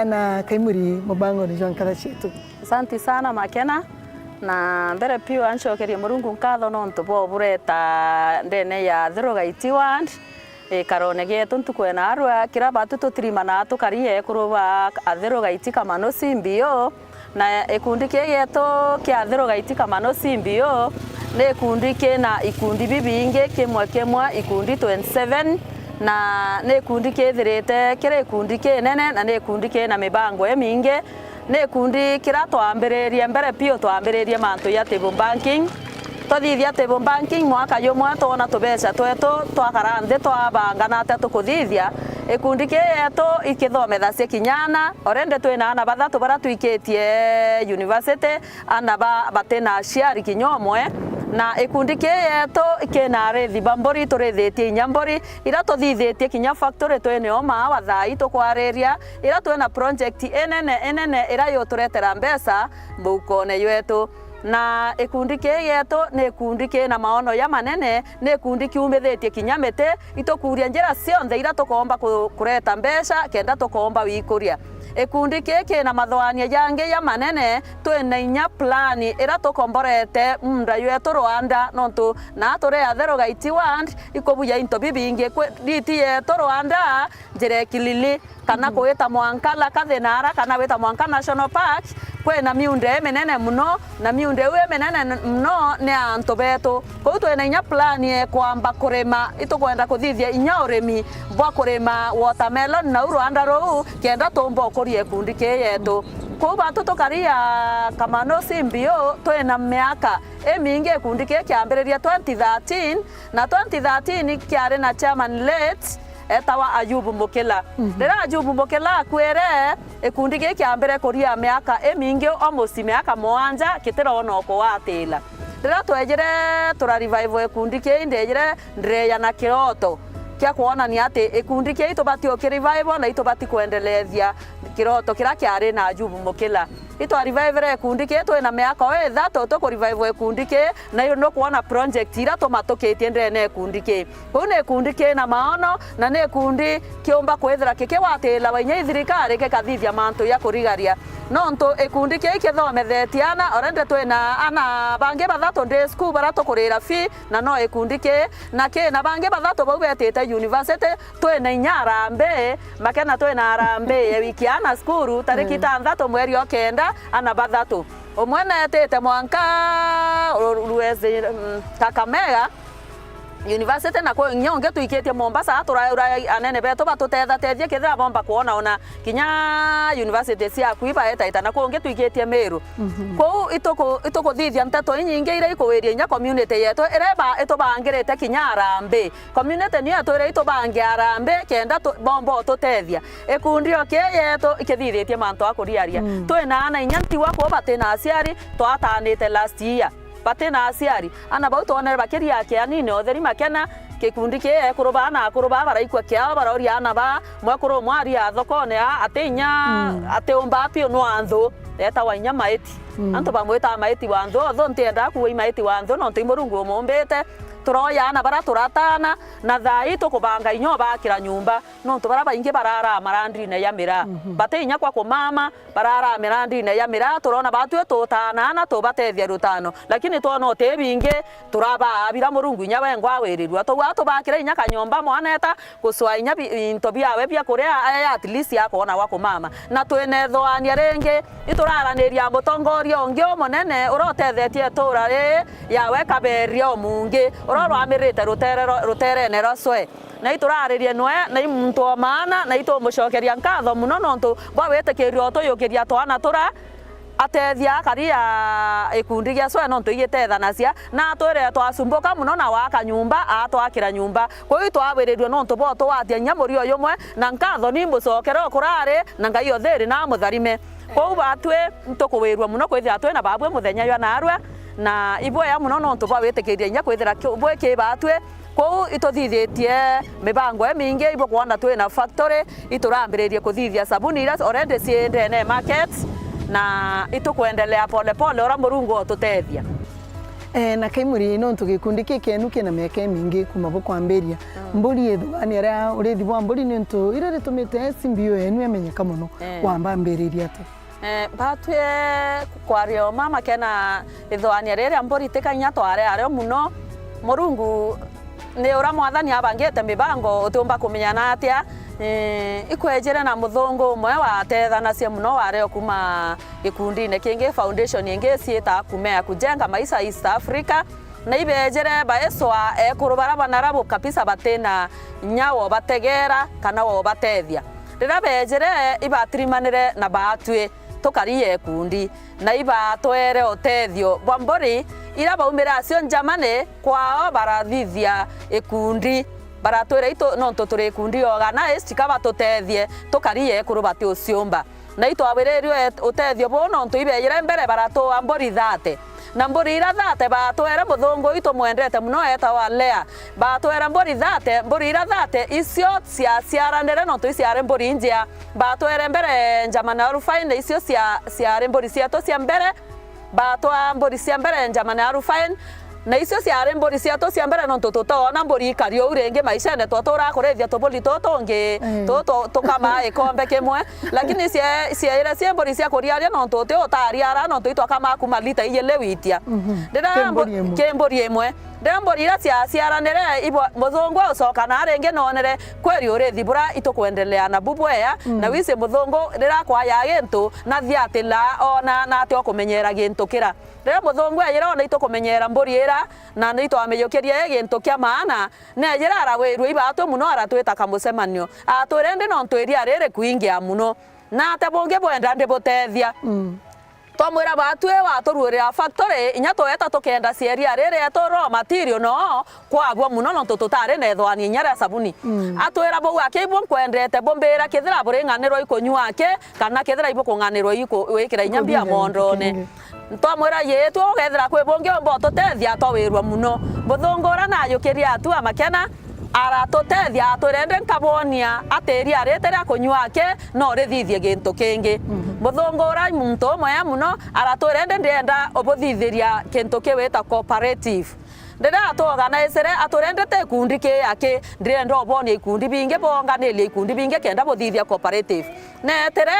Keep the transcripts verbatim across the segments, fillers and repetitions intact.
na kaimuri mubangoni jwa nkatha cietu. Asanti sana Makena, na mbere piu ancokerie Murungu nkatho nontu bwa ubureta ndene ya Athirugaiti Ward. Ikarone gietu ntuku ena arua, kira batu tutirimanaa tukari ekuru ba Athirugaiti Kamano C B O, na ikundi kii gietu kia Athirugaiti Kamano C B O ni ikundi kina ikundi bibingi, kimwe kimwe ikundi twenty seven, na ni ikundi kithirite kiri ikundi kinene, na ni ikundi kina mibango imingi. Ni gikundi kiria twambiririe mbere piu, twambiririe mantu ja table banking. Twathithia table banking, mwaka jumwe twona tubeca twetu twakara nthi twabanga na atia tukuthithia. Gikundi kii yetu ikithomethacia kinya ana, already twina ana bathatu baria twikitie university, ana ba batina aciari kinya umwe. Na gikundi kii yetu kina arithi ba mburi, turithitie inya mburi iria tuthithitie kinya factory twinio maawa thaa ii tukwariria. Iria twina project inene inene iria yuturetera mbeca muukone jwetu. Na gikundi kii gietu ni gikundi kina maono jamanene, ni gikundi kiumithitie kinya miti, itukuria njira cionthe iria tukoomba ku-, kureta mbeca kenda tukoomba wikuria. Gikundi kii kina mathoania jangi jamanene, twina inya plan iria tukomborete muunda jwetu Rwanda, nontu naa turi Athirugaiti Ward, ikubuja into bibingi. Kwi-, riti yetu Rwanda, njira ya Kilili, kana, mm, kuita mwanka Lakathi Nara, kana wita mwanka National Park, kwina miunda iminene muno, na miunda iu iminene n-, muno ni ya antu betu. Kou twina inya plan ya kwamba kurima, itukwenda kuthithia inya urimi bwa kurima watermelon nau rwanda ruu, kenda tuumba ukuria gikundi kii yetu. Kou batu tukari ya Kamano C B O twina miaka imingi. Gikundi kii kiambiririe twenty thirteen, na twenty thirteen kiari na chairman late, etawa Ayubu Mukila. Mhm. Riria Ayubu Mukila akuire, gikundi giki kiambire kuria miaka imingi, almost miaka muanja, kitirona ukugwatira. Riria twejire tura revive gikundi kii, ndejire ndireja na kiroto kia kwonania ati gikundi kii itubati uki revive na itubati kwendelethia kiroto kiria kiari na Ayubu Mukila. Itwa revive gikundi kii twina miaka o ithatu, tuku revive gikundi kii, na nukwona project iria tumatukitie ndene ya gikundi kii. Kuu ni gikundi kina maono, na ni gikundi kiumba kwithira kikigwatira inya ithirikari gikathithia mantu ja kurigaria. Nontu gikundi kii kithomethetie ana, already twina ana bangi bathatu day school baria tukurira fee, na no gikundi kii, na kina bangi bathatu bau betite university, twina inya harambee, Makena twina harambee ya wiki ya ana cukuru, tariki, mm, itantatu mweri o kenda, ana bathatu. Umwe neetite mwanka ru-, ruezi, mm, Kakamega University, na kwi inya ungi twikitie Mombasa, turaura anene betu batutethateethie kethira bomba kwona ona kinya university cia akui baetaita, na kwi ungi twikitie Meru. Mhm. Kuu ituku-, itukuthithia nteto inyingi iria ikuwiria inya community yetu iria iba-, itubangirite kinya harambee. Community niyo yatwire itubange harambee kenda tu-, bomba ututethia. Gikundi o kii yetu ikithithitie mantu a kuriaria. Mm. Twina ana inya ntigwa kuu batina aciari, twataanite last year. Batina aciari. Ana bau twonere bakiria kianini utheri Makena, gikundi kii ekuru baa na akuru baa baraikua kiao, baroria ana baa, mwekuru umwe aria thokone aa, ati inya, mm, atiumba piu nwa nthu, etagwa inya Maiti. Mm. Antu bamwitaga Maiti wa nthu, although ntiendaa kuuga i Maiti wa nthu, nontu i Murungu umumbite. Turoya ana baria turataana, na thaa ii tukubanga inya ubakira nyumba, nontu baria baingi bararaa marandine ya miraa. Mhm. Bati inya kwa kumama, bararaa mirandine ya miraa, turona batwi tutaana ana tubatethia rutano. Lakini twona uti bingi, turabaa bira Murungu inya wengwa awirirua. Twauga tubakire inya kanyomba mwana eta, gucwa inya bi-, into biawe bia kuria, aya at least akoona gwa kumama. Na twinethoania ringi, ituraraniria mutongoria ungi umunene uria utethetie itura riri yawe kaberia umungi, uria, mhm, urwamirite rutere rwa, ruterene rwa Swe. Na ituraririe nwe, na i muntu o maana, na itumucokeria nkatho muno nontu bwa witikirio utuyukiria twana tura atethia akari ya gikundi gia Swe nontu igitethanacia, na atwire twacumbuka muno na gwaka nyumba, atwakira nyumba. Kwou itwawirirue nontu bwa utugwatia inya murio jumwe, na nkatho ni mbucokere o kurari, na Ngai o thiri na amutharime. Kwou batwi ntukuwirua muno kwithira twina babwi muthenya jwa narua, na ibwea muno nontu bwa witikiria inya kwithira ki-, bwi ki batwi. Kwou ituthithhitie mibango imingi, ibukwona twina factory, iturambiririe kuthithia sabuni iria already cii ndene market, na itukwendelea pole pole uria Murungu ututethia. Eh, na kaimuri nontu gikundi kii kienu kina miaka imingi kuma bukwambiria, mm, mburi ithugaania ria urithi bwa mburi niuntu iria ritumite C B O yenu imenyeka mono. Eh. Wamba ambiriria atia? Eh, batwi kwaria o mama kena ithugaania riria mburi ti kainya twari ario muno. Murungu ni ura mwathani abangite mibango utiumba kumenyana atia. Eh, ikwejire na muthungu umwe watethanacia muno wari o kuma gikundine kingi, foundation ingi ciitaa Kumea Kujenga Maisha East Africa, na ibejire baicwa ekuru bara banarabu kabisa batina nya wobategera kana wobatethia. Riria bejire ibatirimanire na batwi tukari ya ikundi, na ibatwere utethio bwa mburi ira baumire acio Germany kwao barathithia ikundi. Baratwira itu nontu turi ikundi organized, ka batutethie tukari ya ekuru bati uciumba. Na itwawirirue utethio buu nontu ibejire mbere baratua mburi thate. Na mburi ira thate batwere muthungu uitumwendete muno etawa Lea. Batwere mburi thate, mburi ira thate icio ciaciaranire nontu iciari mburi njia. Batwere mbere German Alpine, na icio cia, ciari mburi cietu cia mbere. Batwa mburi cia mbere German Alpine, na icio ciari mburi cietu cia mbere nontu tutoona mburi ikari uu ringi maishene. Twaturaa kurithia tuburi tuu tungi, mm, tu, tu, tukamaa ikombe kimwe, lakini cie-, cieire cie mburi cia kuriaria nontu uti utariara nontu itwakamaa kuma lita ijiri witia. Mhm. Riria ki mburi imwe. Ki mburi imwe. Riria mburi iria ciaciaranire, ibo-, muthungu aucoka na ringi noonere kweri urithi bura itukwendelea nabu bwea, mm, na wisi muthungu riria akwaya gintu, nathi atila oona na ati okumenyera gintu kira. Riria muthungu ejire oona itukumenyera mburi ira, na nitwamijukirie i gintu kia maana, neejire arawirua ibatwi muno aratwita kamucemanio. Atwire, indi nontu iria riri kwingia muno, na ate bungi bwenda ndibutethia. Mm. Twamwira batwi waturuurira factory, inya tweeta tukeenda cieria riri yetu raw material noo kwabua muno nontu tutari na ithwani inya ria sabuni. Mm. Atwira, buu aki ibu nkwendete bumbira kethira buring'anirwa ikunyua aki, kana kethira ibukung'anirwa iku-, wikira inya mbia mondone. Twamwira, yii, twi ugethira kwi bungi umba ututethia, twawirua muno. Muthungu uria najukirie atua makena, aratutethia, atwira, indi nkabwonia ati iria riti ria kunyua aki, no rithithie gintu kingi. Mhm. Muthungu uria muntu umwe muno, aratwira, indi ndienda ubuthithiria kintu kiwita cooperative. Riria atwoganaichire, atwira, indi ti ikundi ki aki, ndirenda ubwonia ikundi bingi, bwonganirie ikundi bingi kenda buthithia cooperative. Neetire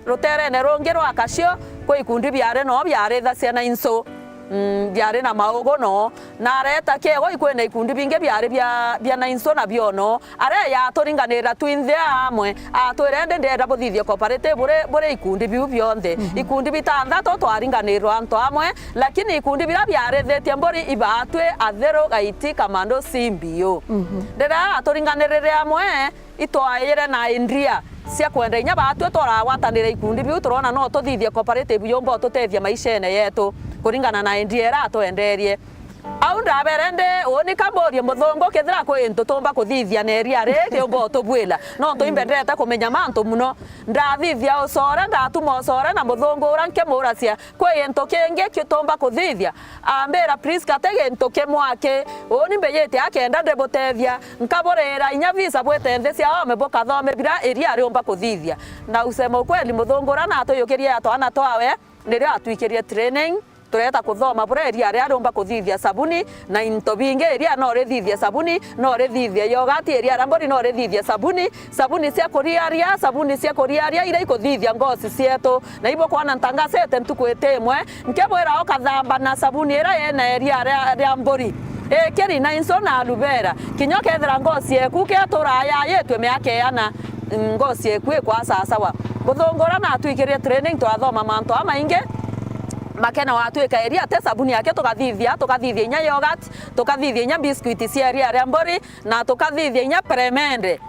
ruteerene rungi rwa Kacio, kwi ikundi biari noo biarithacia na insu, mm, biari na maugu noo, na areeta kiego ikwina ikundi bingi biari bia, bia na insu na biono. Areeja aturinganirira twinthe amwe, atwira, indi ndienda buthithie cooperative buri, buri ikundi biu bionthe. Mhm. Ikundi bitanthatu twaringanirwa antu amwe, lakini ikundi biria biarithitie mburi ibatwi Athiru Gaiti Kamando C B O. Mhm. Riria aturinganirire amwe, itwaire na idea cia kwenda inya batwi twaragwatanira ikundi biu, turona no tuthithie cooperative yumba ututethia maishene yetu kuringana na idea iria atwenderie. Au ndabere ndi, uni kamburie muthungu kethira kwi into tumba kuthithia na iria riri umba utubwira. No tuimbe ndete kumenya mantu muno. Ndathithia ucore, ndatuma ucore na muthungu uria nkimuracia, kwi into kingi kitumba kuthithia? Ambira, Prisca, ti gintu kimwe aki. Uni mbijite akenda ndibutethia. Nkaburira inya visa bwite nthi cia ome bukathome bira iria riumba kuthithia. Na usema ukweli, muthungu uria natuyukirie ya twana twawe, nirio atwikirie training, tureta kuthoma buria iria ria riumba kuthithia sabuni, na into bingi. Iria no rithithie sabuni, no rithithie yogati, iria ria mburi no rithithie sabuni, sabuni cia kuriaria, sabuni cia kuriaria iria ikuthithia ngosi cietu. Na ibukwona ntangacete ntuku iti imwe, nkibwira ukathamba na sabuni iria yina iria ria, ria mburi, ikiri na insu na aloe vera, kinya ukethira ngosi yeku uketura yayitue miaka iana, ngosi yeku ikwa sawasawa. Muthungu uria natwikirie training, twathoma mantu amaingi. Makena watwika iria ti sabuni yake, tukathithia, tukathithia inya yogurt, tukathithia inya biscuit cia iria ria mburi, na tukathithia inya peremende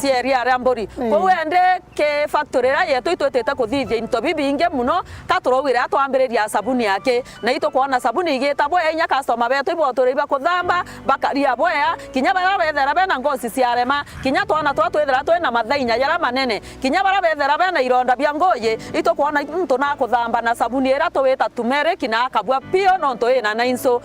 cia iria ria mburi. Mm. Kwou ende ki factory iria yetu itwitite kuthithia into bibingi muno, ka turaugire atwambiriria sabuni aki, na itukwona sabuni igita bwea, inya customer betu ibotura iba kuthamba, bakaria bwea, kinya baria bethera bena ngosi ciarema, kinya twana twa twithira twina mathainya jaria manene, kinya baria bethera bena ironda bia nguji, itukwona muntu nakuthamba na sabuni iria tuwita turmeric na akabua piu nontu ina na insu.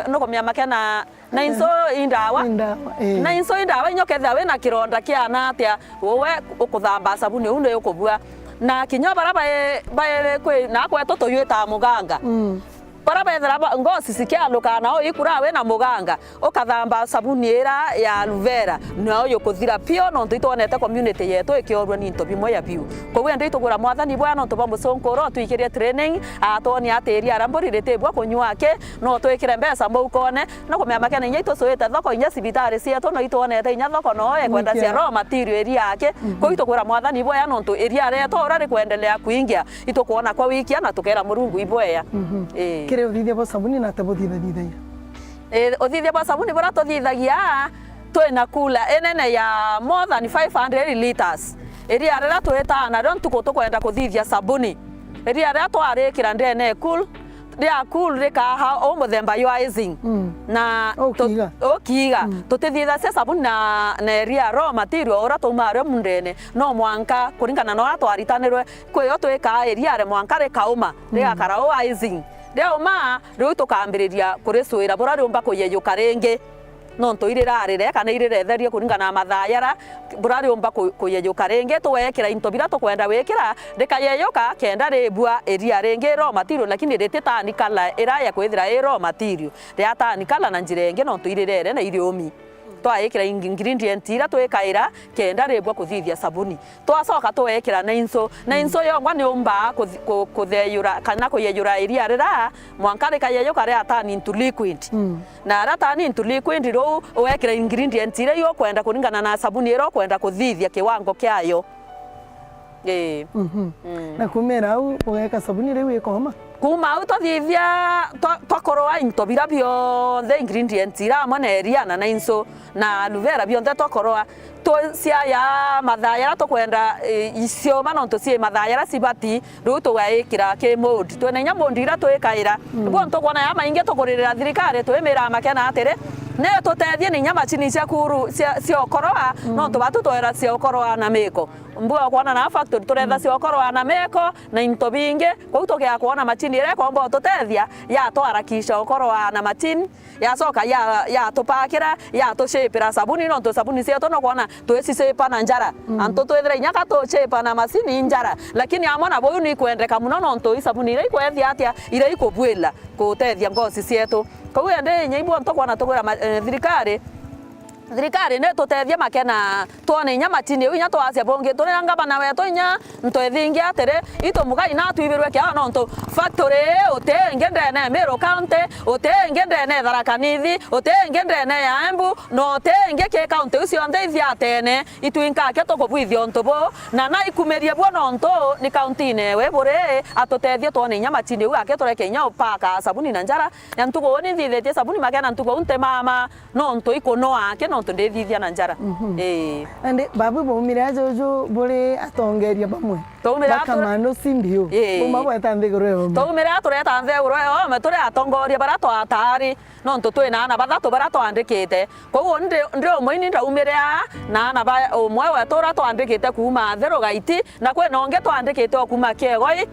Nukumia Makena, na insu i ndawa. I ndawa, ii. Na insu i ndawa, inya ukethira wina kironda kiana atia, we ukuthamba sabuni uu ni ukubua. Na kinya baria bai, bai kwi, na kwetu tuywitaa muganga. Mm. Bara bethira ba-, ngosi cikialuka na uikura wi na muganga, ukathamba sabuni ira ya aloe vera, nao yukuthira pio, nontu itwonete community yetu ikiorua ni into bimwe ya biu. Koguo indi itugwira Mwathani bwea nontu bwa mucunku uria utwikirie training, atwonia ati iria ria mburi ritibwa kunyua aki, no twikire mbeca mukone, no kumenya makena inya itucuite thoko, inya cibitari cietu no itwonete inya thoko no ekwenda cia raw material iria aki. Mhm. Koguo itugwira Mwathani bwea nontu iria rietu uria rikwendelea kuingia, itukwona kwa wikia na tukera Murungu ibwea. Mhm. Ii. Kiri uthithia bwa sabuni na ate buthithathithagia? Ii, uthithia bwa sabuni buria tuthithagia, twina cooler inene ya more than five hundred litres. Iria riria twitaa nario ntuku tukwenda kuthithia sabuni, iria riria twarikira ndene cool, ria cool rikaha u muthemba jwa icing. Mm. Na tu-, ukiiga. Ukiiga. Mm. Tutithithagia sabuni na, na iria raw material uria twaumaa rio mundene, no mwanka kuringana na uria twaritanirwe, Kwio twikaa iriare mwanka rikauma, mm, rigakara uu icing. Riauma, riu tukambiriria kurisuira buria riumba kuyejuka ringi. Nontu irirarire kana iriretherie kuringana na mathaa jaria, buria riumba ku-, kuyejuka ringi, tugekira into biria tukwenda gwikira, rikayejuka kenda ribua iria ringi raw material, lakini rititani colour iria ya kwithira i raw material, riatani colour na njira ingi nontu irirere na iriumi. Twaikira ing-, ingredient iria twikaira kenda ribua kuthithia sabuni. Twacoka twekira nainso. Nainso yongwa ni umbaa kuthi-, ku-, kutheyura kana kuyeyura iria rira mwanka rikayeyuka ria turn into liquid. Mm. Na ria turn into liquid ruu, wekira ingredient iria iukwenda kuringana na sabuni iria ukwenda kuthithia kiwango kiayo. Ii. Mhm. Mm. Na kumira au, ugeka sabuni riu ikoma? Kuma au twathithia, twa-, twakoroa into biria bionthe, ingredients iria amwe na iria na nainso na aloe vera bionthe twakoroa. Tuciaya mathaa jaria tukwenda, ii, icioma nontu cii mathaa jaria cibati, riu tugaikira ki mold. Twina inya mold iria twikaira. Mm. Riu ntukwona ja maingi tukuririra thirikari, twimira makena atiri, ni tutethie ni inya macini cia kuru-, cia, cia ukoroa, mm, nontu batu twera cia ukoroa na miko. Mbua kwona na factory turetha cia ukoroa na meko na into bingi. Kwou tugia kwona machine iria ikomba ututethia, yatwarakisha ukoroa na machine, yacoka ya, yatupakira, yatushipira sabuni, nontu sabuni cietu nukwona twicichipa na njara. Mm. Antu twithira inya ka tuchipa na macini njara, lakini amwe na buu nikwendeka muno, nontu i sabuni iria ikwethia atia, iria ikubwila kutethia ngosi cietu. Kwou indi inya ibua ntukwona tugwira ma-, eh, thirikari, Thirikari ni tutethie makena, twone inya machine iu, inya twacia bungi. Turi na ngavana wetu, inya ntu ithingi atiri, itu mugai na atwibirwe kiao, nontu factory ii uti ingi ndene ya Meru County, uti ingi ndene ya Tharaka Nithi, uti ingi ndene ya Embu, na uti ingi ki county iu cionthe ithiatene. Itwinka aki tukubwithia untu buu, na na ikumirie buo, nontu ni county-ini ewe buri, atutethie twone inya machine iu aki tureke inya upaka sabuni na njara. Na ntuku uu ni nthithitie sabuni makena, ntuku uu nti mama. Nontu ikunoa aki, nontu ndithithia na njara. Mhm. Ii. Indi babu baumire aja uju buri atongeria bamwe? Twaumire a tura- Bakamano simbi u. Ii. Buma bweta nthiguru yome. Twaumire a tureta nthiguru yome, turi atongoria baria twatari, nontu twina aana bathatu baria twandikite. Koguo ndi, ndi umwe ini ndaumire aa, na aana ba umwe wetu uria twandikite kuuma Atheru Gaiti, na kwina ungi twandikite o kuuma Kiegoi.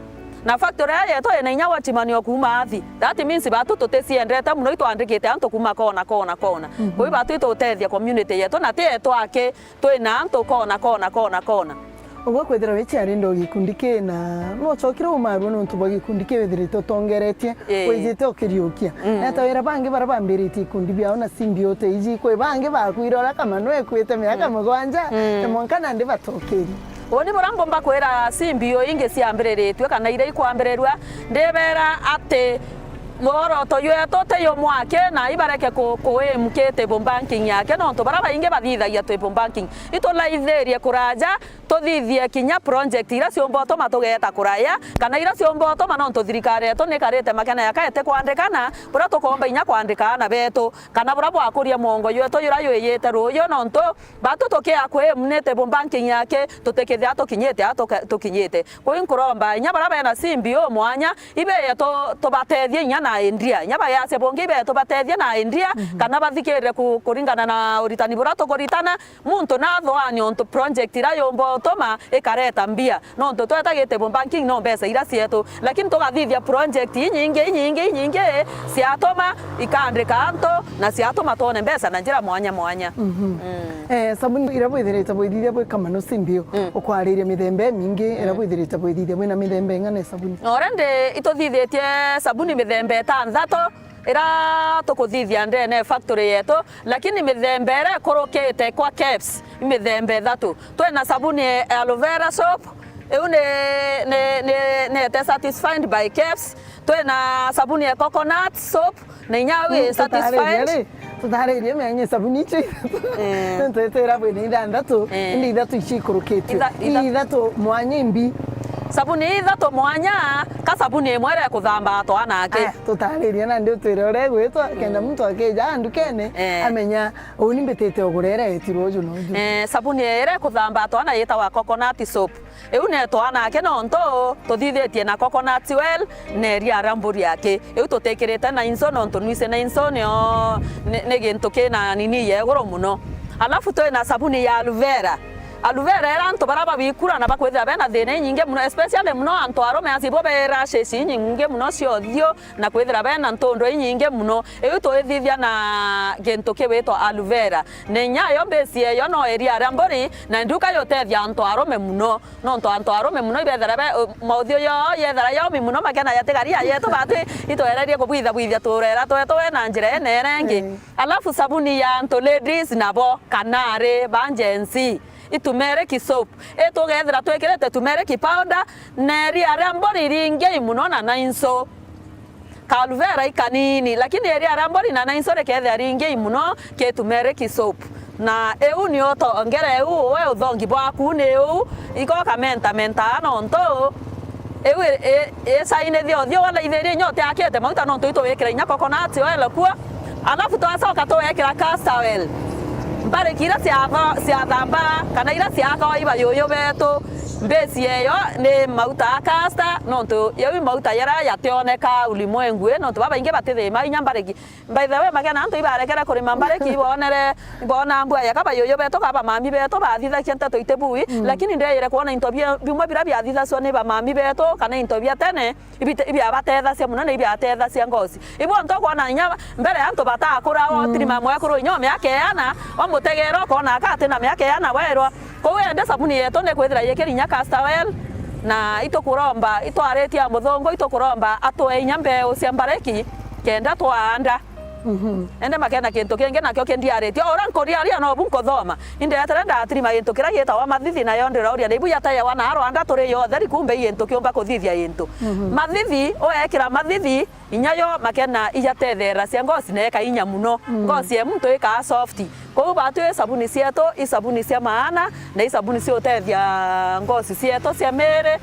Na factory aya yetu ina inya watchman o kuuma Athi. That means batu tuticiendete muno, itwandikite antu kuuma kona, kona, kona. Mhm. Kwou batu itutethia community yetu, na ti yetu aki, twina antu kona, kona, kona, kona. Ugwe kwithira wi chairman o gikundi kii na nucokire umarua nontu bwa gikundi kii withirite utongeretie, ii, wijite ukiriukia. Mm. Nata wira bangi baria bambiritie ikundi biao na simbi uti iji, kwi bangi bakwire uria Kamano ekwite miaka, mm, mugwanja, mm, na mwanka nandi batokerie. Uuni buria ngumba kwira simbi o ingi ciambiriritue kana iria ikwambirirua, ndibera ati mworoto jwetu ti jumwe aki, na ibareke ku-, ku aim ki table banking aki, nontu baria baingi bathithagia table banking. Itulaithirie kuraja, tuthithie kinya project iria ciumba utuma tugeeta kuraya, kana iria ciumba utuma, nontu thirikari yetu nikarite makena yaka iti kwandikana, buria tukomba inya kwandika aana betu, kana buria bwakuria mwongo jwetu juria jwijite ruuju, nontu batu tukia kwi mnitable banking yake, tutikithia tukinyite a tuka-, tukinyite. Kwou nkuromba inya baria bena simbi u mwanya, ibeje tu-, tubatethie inya na idea. Inya bayacia bungi ibeje tubatethie na idea, mhm, kana bathikirire ku-, kuringana na uritani buria tukuritana, muntu nathwaani untu project iria yumba utuma ikareta mbia. Nontu tweta gi table banking no mbeca iria cietu, lakini tugathithia project inyingi, inyingi, inyingi, ciatuma ikandika antu na ciatuma twone mbeca na njira mwanya mwanya. Mhm. Mm. Eh, sabuni iria bwithirite bwithithia bwi Kamano simbi u, mm, ukwariria mithemba imingi iria, mm, bwithirite bwithithia bwina mithemba ing'ana ya sabuni? Already ituthithitie sabuni mithemba itanthatu ira tukuthithia ndene ya factory yetu, lakini mithemba iria ikurukite kwa KEBS i mithemba ithatu. Twina sabuni ya aloe vera soap, iu ni, ni, ni, ni ete certified by KEBS. Twina sabuni ya coconut soap, na inya au i certified. Tutaririe mianya sabuni icio ithatu. Eh. Nontu itwira bwina ithanthatu, eh, indi ithatu icio ikurukitue. Itha-, itha- Ithatu mwanya imbi. Sabuni ithatu mwanya, ka sabuni imwe iria ikuthamba twana aki. Aya, tutaririe nandi utwire uria igwitwa, kenda muntu akija ndukene, eh, amenya uni mbitite ugura iria itirwe uju na uju. Eh, sabuni iria ikuthamba twana yitawa coconut soap. Iu netwa nake nontu tuthithitie na coconut oil na iria ria mburi aki. Iu tutikirite na inso nontu nwise na inso nio ni, ni gintu kina nini ya iguru muno. Alafu twina sabuni ya aloe vera. Aloe vera ira antu baria babikura na bakwithira bena thina inyingi muno, especially muno antu arume, acibo be rashes inyingi muno cia uthiu na kwithira bena ntundu inyingi muno. Iu twithithia na gintu kiwitwa aloe vera. Na inya yo mbisi eyo no iria ria mburi, na nduka yutethia antu arume muno. Nontu antu arume muno ibethera be, u-, mauthiu yoo yethera yomi muno makena yatigaria yetu batu itwererie kubwithabwithia turera twetu we na njira ene iria ingi. Mm. Alafu sabuni ya antu ladies nabo kana ari ba Gen Z, i turmeric soap. I tugethira twikirite turmeric powder na iria ria mburi ringi muno na nainso. Ka aloe vera i kanini, lakini iria ria mburi na nainso rikethia ringi muno ki turmeric soap. Na iu ni utongere iu, we uthongi bwaku ni uu, iko kamenta menta nontu iu i, i, icainithia uthiu walaithirie inya utiakite mauta nontu itu wikira inya coconut oil kuo. Alafu twacoka tuwekira castor oil. Mbariki iria ciatho-, ciathamba kana iria ciathoa ibayuyu betu, mbisi eyo ni mauta a castor, nontu yau i mauta jaria jationeka ulimwengu ii, nontu babaingi batithima inya mbariki. By the way, makena antu ibarekere kurima mbariki, ibonere, ibona mbua ya kabayuyu betu, ka bamami betu, bathithagia nteto iti bui, mm, lakini ndeire kwona into bia-, bimwe biria biathithacua ni bamami betu, kana into bia tene, ibite-, ibiabatethacia muno na ibiatethacia ngoci. Ibo nto kwona inya mbere antu batakura, mm, watirima mwekuru inya o miaka iana, wamutegera ukona aka ati na miaka iana wairwa. Kou ende sabuni yetu ni kwithira yikiri inya castor oil, na itukuromba, itwaritie a muthungu, itukuromba atue inya mbeu cia mbariki kenda twaanda. Mhm. Ende makena kintu kingi nakio kindiaritie. O uria nkuriaria nobu nkuthoma. Indetere ndatirima gintu kiria gitawa mathithi, nayo ndiroria, na ibu yatayawa na Rwanda turi yotheri, kumbe i gintu kiumba kuthithia gintu. Mhm. Mathithi, uekira mathithi, inya yo makena ijatetheeracia ngoci na ikainya muno. Mm. Ngoci ya muntu ikaa soft. Kou batu i sabuni cietu, i sabuni cia maana, na i sabuni ciutethia ngoci cietu cia miiri,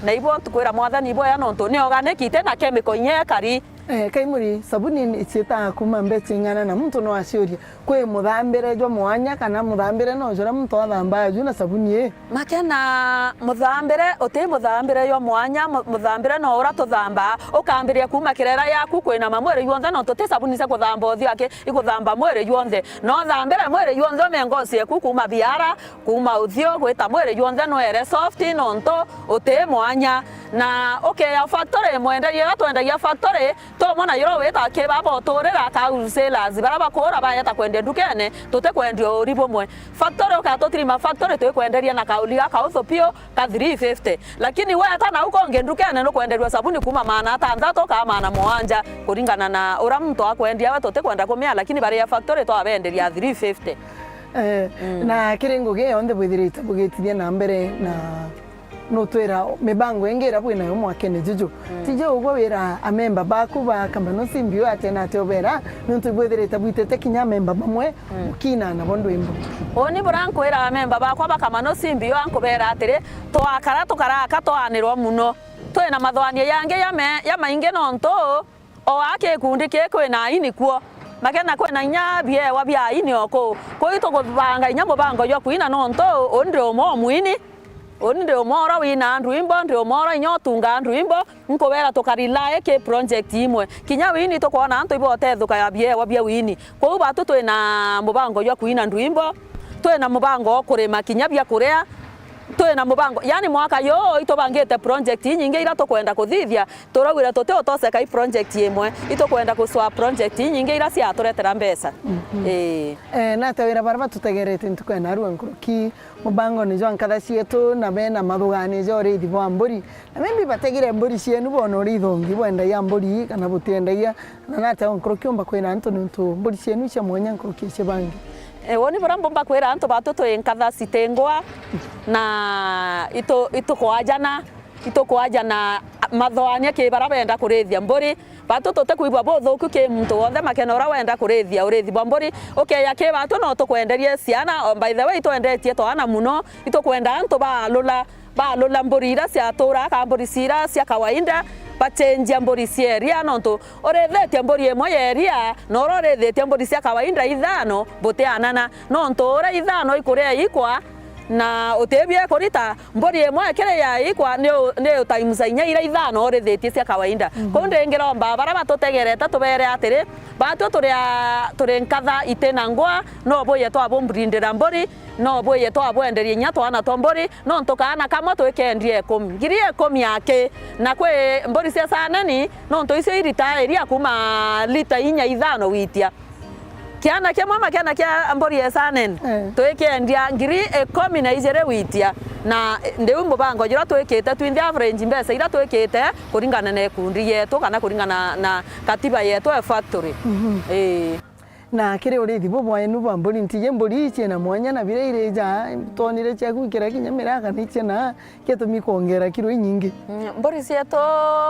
na ibo ntukwira Mwathani ibwega nontu ni organic, iti na chemical inya ikari. Eh, Kaimuri, sabuni ni ciitaga kuuma mbeca ing'ana, na muntu no aciurie, kwi muthambire jwa mwanya kana muthambire no juria muntu athambaga ju na sabuni ii? Makena muthambire, uti muthambire jwa mwanya, mu-, muthambire no uria tuthambaa, ukambiria kuuma kirera giaku kwinama mwiri jwonthe, nontu ti sabuni cia kuthamba uthiu aki, ikuthamba mwiri jwonthe. No uthambire mwiri jwonthe, ume ngoci eku kuuma biara, kuuma uthiu gwita mwiri jwonthe nwere soft, nontu uti mwanya. Na ukeya factory, mwenderia uria twendagia factory, tumwe na jura wita ki baba uturira ka wholesalers, bara bakuura bayeta kwendia ndukene, tutikwendia uri bumwe. Factory ukatutirima factory, twikwenderia na kauli gaka uthu piu ka three fifty. Lakini weta nau kungi ndukene nukwenderua sabuni kuuma maana atanthatu ka maana mwanja, kuringana na uria muntu akwendia we, tutikwenda kumea, lakini baria factory twabenderia three fifty. Eh, mm, na kiri ngugi yonthe bwithirite bugitithia na mbere na nutwira mibango ingi iria bwinayo mwakene juju. Mm. Tiji ugwe wira amemba baku ba Kamano Simbi uyu atia na atia ubera, nontu ibwithirite bwitite kinya amemba bamwe, mm, bukina nabo ndwimbo. Uuni buria nkwira amemba bakwa ba Kamano Simbi uyu, ankubera atiri, twakara tukaraka twanirwa muno. Twina mathwanio jangi jame-, jamaingi nontu o aa gikundi kii kwina aini kuo. Makena kwina inya biewa bia aini o kuu. Kuu itukubanga inya mubango jwa kwina nontu uuni ndi umwe o mwini. Uuni ndi umwe uria winaa ndwimbo, ndi umwe uria inya utungaa ndwimbo, nkubera tukarely ki project imwe. Kinya wini tukwona antu ibotethukaga biewa bia wini. Kwou batu twina mubango jwa kwina ndwimbo, twina mubango o kurima kinya bia kuria, Twina mubango, yani mwaka juu itubangite project inyingi ira tukwenda kuthithia, turaugire tuti utoseka i project imwe, itukwenda gucwaa project inyingi ira ciaturetera mbeca. Mhm. Ii. Eh, nate wira baria batutegerete ntuku ya narua nkuruki mubangone jwa nkatha cietu, na bena mathuganio ja uriithi bwa mburi, na maybe bategire mburi cienu boona uria ithongi bwendagia mburi kana butiendagia, na nate o nkuruki umba kwira antu niuntu mburi cienu cia mwanya nkuruki cia bangi? E, woni buria mbumba kwira antu batu twi nkatha citingwa, na itu-, itukwajana, itukwajana mathoania ki baria benda kurithia mburi. Batu tutikwigua buthuku ki muntu wonthe makena uria wenda kurithia urithi bwa mburi. Ukeya ki batu no tukwenderie ciana, o by the way itwendetie twana muno, itukwenda antu baalula, baalula mburi iria ciaturaa kana mburi ciria cia kawaida, bachenjia mburi cia iria, nontu urithitie mburi imwe ya iria na uria urithitie mburi cia kawaida ithano butianana, nontu uria ithano ikuria ikwa na utibia ikurita, mburi imwe kiri ya ikwa ni u-, ni u times inya iria ithano urithitie cia kawaida. Mhm. Kuu ndingi romba baria batutegerete tubeere atiri, batwi turi a-, turi nkatha itina ngwa, no buye twabumbridira mburi, no buye twabwenderia inya twana twa mburi, nontu kaana kamwe twikendie ikumi. Ngiri ikumi aki, na kwi mburi cia Saneni, nontu icio irita iria kuma lita inya ithano gwitia. Kiana kimwe makena kia mburi ya Saneni, eh, twikiendia ngiri ikumi na ijiri gwitia, na ndiu mubango juria twikite twinthe average mbeca iria twikite kuringana na ikundi yetu kana kuringana na katiba yetu ya factory. Mhm. Ii. Na kiri urithi bubwenu bwa mburi, ntiji mburi ii ciina mwanya na biria iri ja, twonire ciaku ikira kinya miraa kana iciina gitumi kwongera kiro inyingi? Mm, mburi cietu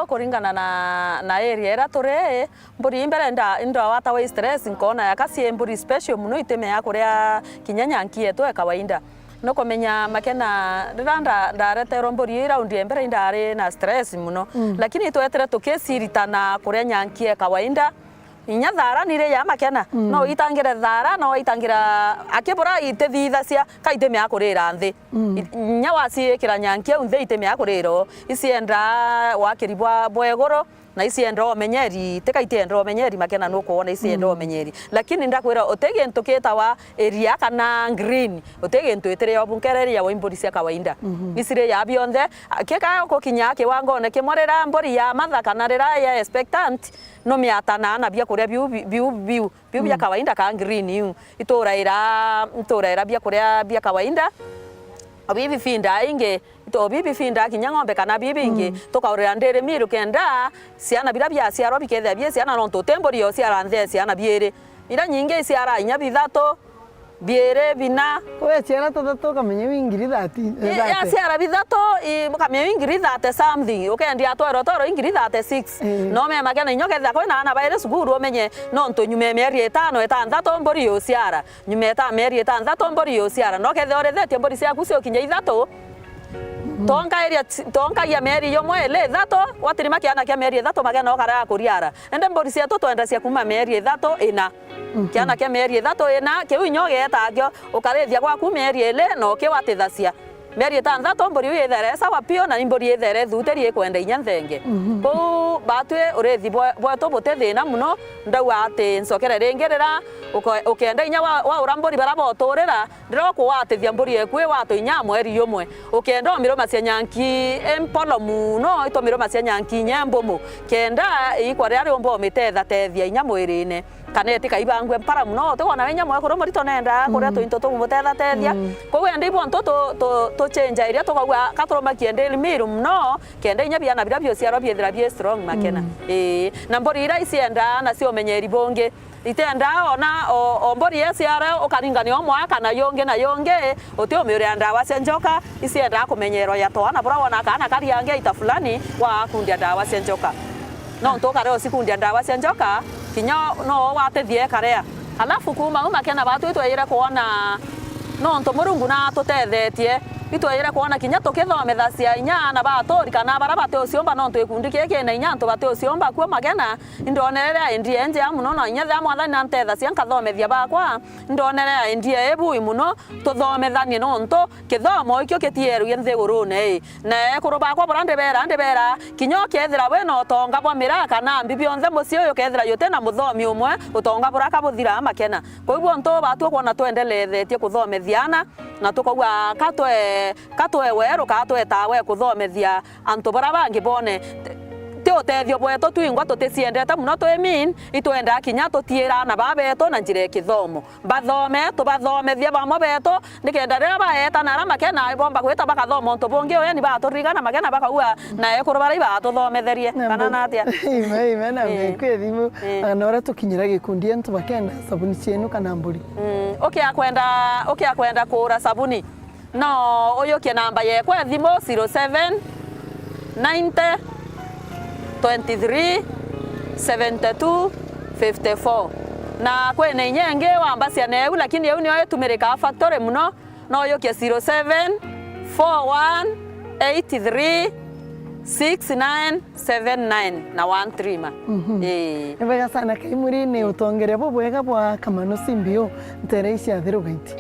kuringana na, na area iria turi, mburi ii mbere nda-, indawatawa i stress, nkoona yaka cii mburi special muno, itimea kuria kinya nyanki yetu ya kawaida. Nukumenya makena, riria nda-, ndareterwe mburi ii raundi ya mbere, indari na stress muno. Mm. Lakini itwetire tukiciritana kuria nyanki ya kawaida, inya thara ni ri ya makena, mm, no itangire thara, no itangire akibura itithithacia, ka itimea kurira nthi. Mm. I-, inya waciikira nyanki au nthi itimea kurira o. Icienda wakiri bwa, bwa iguru, na icienda umenyeri, tika itienda umenyeri makena nukwona, icienda, mm, umenyeri. Lakini ndakwira, uti gintu kitawa iria kana green, uti gintu itiri o bunkere ria wa imburi cia kawaida. Mhm. Iciri ya bionthe, kika gukinya kiwangone kimwe rira mburi ya matha kana rira ya expectant, numiatanaa na biakuria biu bi-, biu, biu, biu bia, mm, kawaida ka green iu. Ituraira, ituraira biakuria bia kawaida. Obibi finda ingi, ito-, obibi finda kinya ng'ombe kana bibi ingi, mm, tukaurira ndiri miru kenda ciana biria biaciarwa bikethira bie ciana, nontu uti mburi ya uciara nthi ya ciana biiri. Iria nyingi iciara inya bithatu, biiri, bina. Kwi ciana tuthatu ukamenya iu ingiri thirty, eh, i-, thirty. Yaciara bithatu, i-, ukamenya iu ingiri thirty something. Ukendia atwero, twero ingiri thirty-six. Eh. No mema kena inya ukethira kwina aana bairi cukuru umenye, nontu nyuma ya mieri itano, itanthatu mburi yuciara. Nyuma ya mieri itanthatu mburi yuciara. No kethira urithitie mburi ciaku ciukinya ithatu, mm, tonka iria ci-, tonkagia mieri yumwe ili ithatu, watirima kiana kia mieri ithatu magena ukarea kuriara. Indi mburi cietu twendacia kuma mieri ithatu ina. Mhm. Kiana kia mieri ithatu ina, kiu inya ugeeta akio, ukarithia gwaku mieri ili, na ukiwatithacia. Mieri itanthatu, mburi iu ithere sawa piu, na ni mburi ithere thuutiri ikwenda inya nthenge. Mhm. Kwou batwi urithi bwe-, bwetu buti thina muno, ndauga ati ncokere ringi rira uko-, ukenda inya wa-, waura mburi baria boturira, ndira ukuwatithia mburi eku iwatu inya mweri yumwe. Ukenda umirumacia nyanki impolo muno, itumirumacia nyanki inya mbumu. Kenda iikwa riria riumba umitethatethia inya mwirine. Kana itikai bangwe mpara muno, utikwona we inya mwekuru murito nenda kuria, mm, tuinto tumutethatethia. Mm. Kwou enda ibo ntu tu-, tu-, tuchenja iria tukauga ka turumakie ndiri miru muno, kenda inya biana biria biuciarwa biethira bi strong makena. Mm. Ii, na mburi iria iciendaa nacio umenyeri bungi. Itiendaa ona o, o mburi iciare ukaringania o mwaka na yungi na yungi, uti umiuria ndawa cia njoka, iciendaa kumenyerwa ya twana buria wona kaana kariange ita fulani, wakundia ndawa cia njoka. Nontu ukarea ucikundia ndawa cia njoka, kinya no ugwatithie ikarea. Alafu kuuma au makena batu itwejire kwona nontu Murungu natutethetie, itwejire kwona kinya tukithomethacia inya aana ba aturi kana baria bati uciumba, nontu gikundi kii kina inya antu bati uciumba kuo makena. Indonere ria idea injea muno, na inya ria Mwathani nantethacia nkathomethia bakwa, indonere idea ibui muno, tuthomethanie nontu kithomo ikio kitierwi nthigurune ii. Na ekuru bakwa buria ndibera, ndibera, kinya ukethira wina utonga bwa miraa kana mbi bionthe mucii uyu, ukethira juti na muthomi umwe, utonga buria ka buthira makena. Kwou untu batu ukwona twendelethetie kuthomethia aana, na tukauga ka twe Ka twe weru, ka twetawe kuthomethia antu bara bangi bone. Ti, ti utethio bwetu twingwa tuticiendete muno twi mean, itwendaa kinya tutiira aana baa betu na njira ya kithomo. Bathome, tubathomethie bamwe betu, nikenda riria baeta na aria makena bomba gwita bakathoma untu bungi, uya ni baturiga na makena bakauga na ekuru bara ibatuthometherie, kana na atia? Ime, ime, na mbeku ethimu. Eh. Na uria tukinyira gikundi antu bakenda sabuni cienu kana mburi. Mm, ukia kwenda, ukia kwenda kugura sabuni, no uyukie namba yekwa ya thimu, zero seven ninety, twenty-three, seventy-two, fifty-four. Na kwina inya ingi wambacia na eu, lakini eu niyo itumirikaa factory muno, no uyukie zero seven four one eight three six nine seven nine na one three ma. Mhm. Ii. Ni bwega sana, Kaimuri, ni utongeria bubwega bwa Kamano Simbiu, ntere ici ya Thiru Gaiti.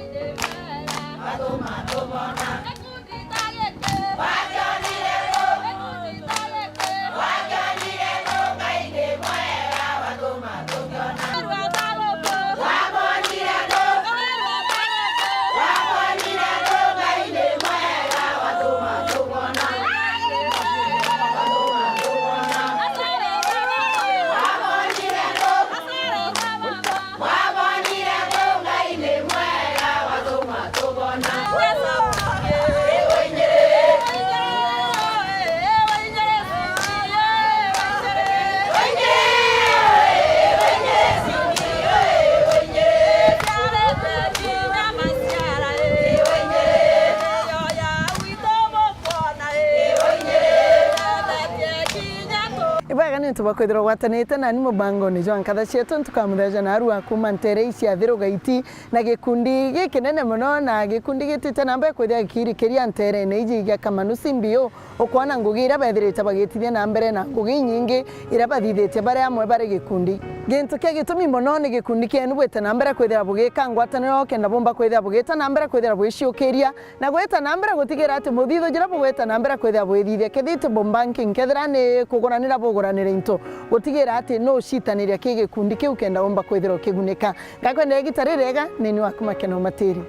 Ibwega ni untu bwa kwithirwa ugwatanite nani mubangone jwa nkatha cietu ntuku ya mutheja narua kuuma ntere ici ya Thiru Gaiti, na gikundi gikinene mono, na gikundi gitite namba ya kwithia gikirikiria nterene iji igia Kamanu Simbiu, ukwona ngugi iria bethirite bagitithia na mbere na ngugi inyingi iria bathithitie bari amwe bari gikundi. Gintu kia gitumi mono ni gikundi kienu bwite na mbere kwithira bugika ngwataniro kenda bumba kwithira bugita na mbere kwithira bwiciukiria na gwita na mbere gutigira ati muthithu jira bugwita na mbere kwithira bwithithia. Kethira ti bo banking, kethira ni kuguranira buguranira into, gutigira ati nucitaniria ki gikundi kiu kenda umba kwithira ukigunika. Ngakwendera igita ririega, nini waku Makena Umatiri.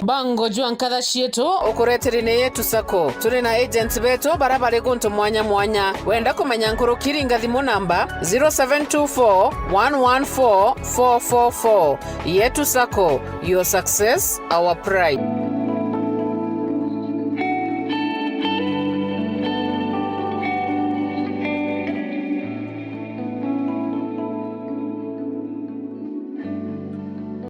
Bango jwa nkatha cietu ukureteri ni Yetu Sacco. Turi na agents betu bara bari guntu mwanya mwanya. Wenda kumenya nkuruki, ringa thimu namba zero seven two four one one four four four four. Yetu Sacco, your success, our pride.